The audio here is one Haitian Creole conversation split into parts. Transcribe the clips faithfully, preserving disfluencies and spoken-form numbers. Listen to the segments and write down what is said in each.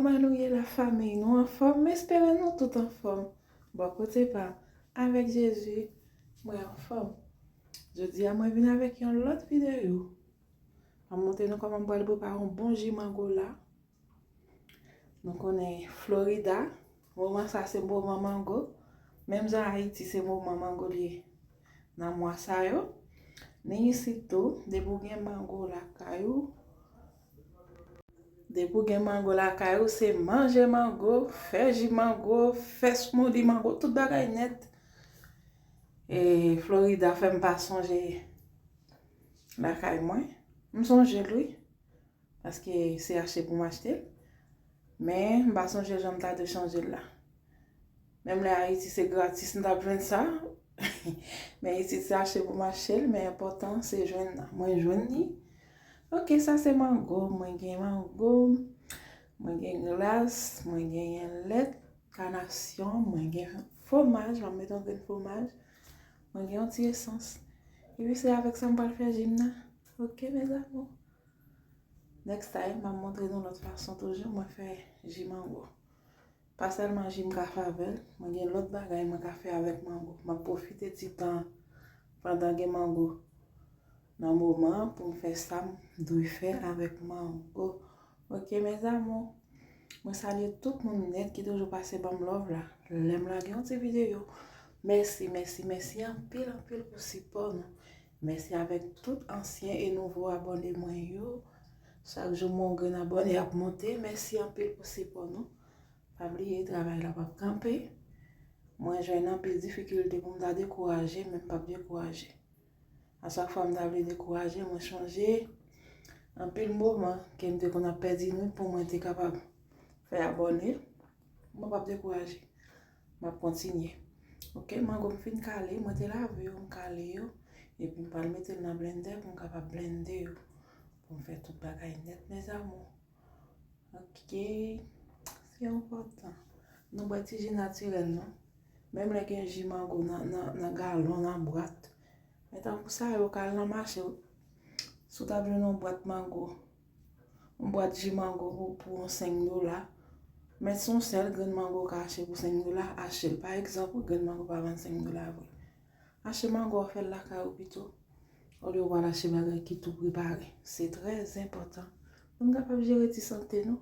Kòman nou ye, lafanmi? Nou anfòm? M espere nou tout anfòm. Bò kote pa m, avèk Jezi, mwen anfòm. Jodi a, mwen vin avèk yon lòt videyo. M ap montre nou kòman m pral prepare yon bon ji mango la. Nou konnen Florida, moman sa se moman mango. Menm jan Ayiti se moman mango li ye nan mwa sa yo. Ni isit tou, depi w gen mango lakay ou, depi w gen mango lakay ou, se manje mango, fè ji mango, fè smoothie mango, tout bagay nèt. E Florida fè m pa sonje lakay mwen. M sonje l, wi. Paske se achte pou m achte l. Men, m pa sonje jan m ta dwe chanje l la. Menm lè Ayiti se gratis, m t ap jwenn sa. Men isit se achte pou m achte l, men enpòtan se jwenn nan. Mwen jwenn li. Ok, sa se mango. Mwen gen mango. Mwen gen glas. Mwen genyen lèt kanasyon. Mwen gen fwomaj. M ap mete yon grenn fwomaj. Mwen gen yon ti esans. Epi se avèk sa m pral fè ji m nan. Ok, mes amours. Next time, m ap montre nou lòt fason toujou mwen fè ji mango. Pa sèlman ji m ka fè avè l, mwen gen lòt bagay mwen ka fè avèk mango. M ap pwofite ti tan pandan gen mango nan moman an pou m fè sa m dwe fè avèk mango. Ok, mes amours, mwen salye tout moun nèt ki toujou pase ban m love la. Lè m lage yon ti videyo, mèsi, mèsi, mèsi anpil, anpil pou sipò nou. Mèsi avèk tout ansyen e nouvo abòne mwen yo. Chak jou, mon grenn abòne ap monte. Mèsi anpil pou sipò nou. Pa bliye, travay la p ap kanpe. Mwen jwenn anpil difikilte pou m ta dekouraje, men m p ap dekouraje. A chak fwa m ta vle dekouraje, mwen chonje anpil moman ke m te konn ap pèdi nwit pou mwen te kapab fè abòne. Mwen p ap dekouraje. M ap kontinye. Ok, mango m fin kale, mwen te lave yo, m kale yo. Epi m pral mete l nan blendè pou m kapab blende yo. Pou m fè tout bagay nèt, mes amours. Ok, se enpòtan. Nou bwè ti ji natirèl nou. Menm lè gen ji mango nan, nan, nan galon, nan bwat. Men tankou sa yo, w ka al nan mache, si w ta jwenn yon bwat mango, yon bwat ji mango pou, pou yon senk dola, men si yon sèl grenn mango w ka achte pou senk dola, achte l. Pa egzanp, grenn mango pa vann senk dola vre. Achte mango w fè l lakay ou pito, olye w al achte bagay ki tou prepare. Se trè enpòtan pou n kapab jere ti sante nou.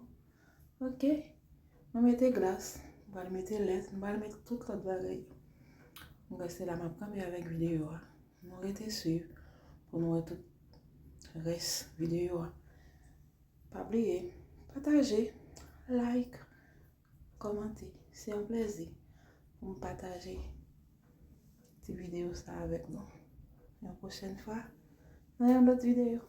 Ok, mwen mete glas, m pral mete lèt, m pral mete tout lòt bagay yo. M kwè se la m ap kanpe avèk videyo a. Nou rete swiv pou nou wè tout rès videyo a. Pa bliye, pataje, like, kòmante. Se yon plèzi pou m pataje ti videyo sa avèk nou. Yon pwochèn fwa, nan yon lòt videyo.